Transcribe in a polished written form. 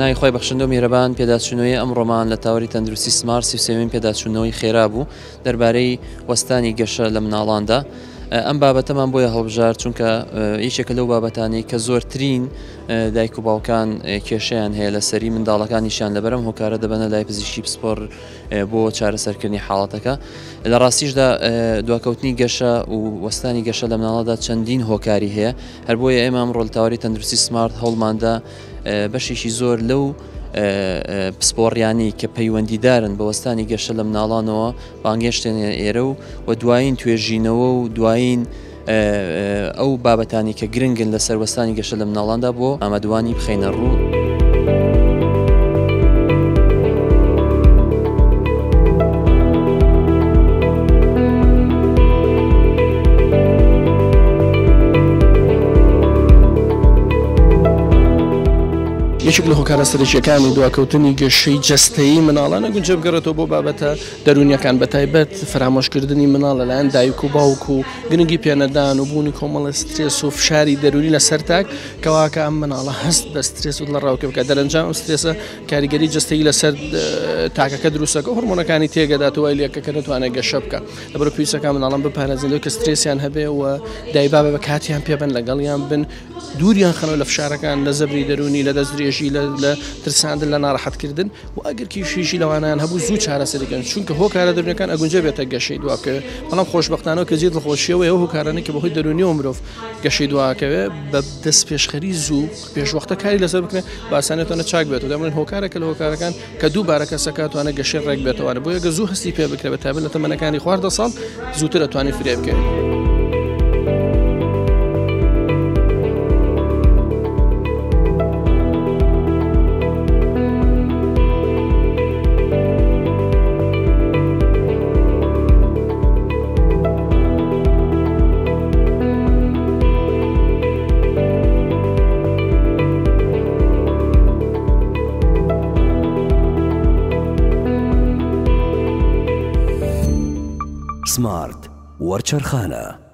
ناوی خوای بەخشندە و میهرەبان، پێداچوونەوەی ئەمڕۆمان لە تاوەری تەندروستی سمارت 33مین پێداچوونەوەی خێرا بوو دەربارەی وەستانی گەشە لە مناڵاندا. ئەم بابەتەمان بۆیە هەڵبژارد چونکە یەکێکە لەو بابەتانەی کە زۆرترین دایک و باوکان کێشەیان هەیە لەسەری، منداڵەکانیشیان لەبەر ئەم هۆکارە دەبەنە لای پزیشکی پسپۆڕ بۆ چارەسەرکردنی حاڵەتەکە. لە ڕاستیشدا دواکەوتنی گەشە و وەستانی گەشە لە مناڵدا چەندین هۆکاری هەیە، هەر بۆیە ئێمە ئەمڕۆ لە تاوەری تەندروستی سمارت هەوڵماندا بەشێکی زۆر لەو پسپۆڕیانەی کە پەیوەندیدارن بە وەستانی گەشە لە مناڵانەوە بانگێشتێنە ئێرە و و دوایین توێژینەوە و دوایین ئەو بابەتانی کە گرنگن لە سەروەستانی گەشە لە مناڵاندا بۆ ئامادوانی بخەینە ڕوو. یەکێک لە هۆکارە سەرەکییەکانی دواکەوتنی گەشەی جەستەیی مناڵان ئەگونجێ بگەڕێتەوە بۆ بابەتە دەروونییەکان بەتایبەت فەرامۆشکردنی مناڵ لەلایەن دایک و باوک و گرنگی پێنەدان و بوونی کۆمەڵە سترێس و فشاری دەروونی لەسەر تاک کەواکە ئەم مناڵە هەست بە سترێس و دڵەڕاوکێ بکات دەرەنجام ئەم سترێسە کاریگەری جەستەیی لەسەر تاکەکە دروستەکە هۆرمۆنەکانی تێگەدات و وای لێکە کە نەتوانێت گەشە بکە لەبەر پێویستەکە مناڵان بپارێزن لەوەی کە سترێسیان هەبێ و دایبابە بە کاتیان پێبن لەگەڵیان بن دووریان خەنەوە لە فشارەکان لە زەبری دەروونی لە دەستدرێژی لە ترساندن لە ناڕەحەتکردن و ئەگەر کیشیشی لەوانیان هەبوو زوو چارەسەری کەن چونکە هۆکارە دەروونیەکان ئەگونجێ بێتە گەشەی دواکەوێ بەڵام خۆشبەختانەوە کە جێی دڵخۆشیەوەی ئەو هۆکارانەی کە بەهۆی دەروونیەوە مرۆڤ گەشەی دواکەوێ بە دەستپێشخەری زوو پێشوەختە کاری لەسەر بکرێت بە ئاسانی توانێت چاک بێتەوە دەمرن هۆکارێکە لە هۆکارەکان کە دووبارە کەسەکە توانێت گەشەی ڕێک بێتەوە بۆیە گە زوو هەستی پێ بکرێت بە تایبەت لە تەمەنەکانی خوار دە ساڵ زووتر ئەتوانێت فریای بکەوێت. سمارت وەرچەرخانە.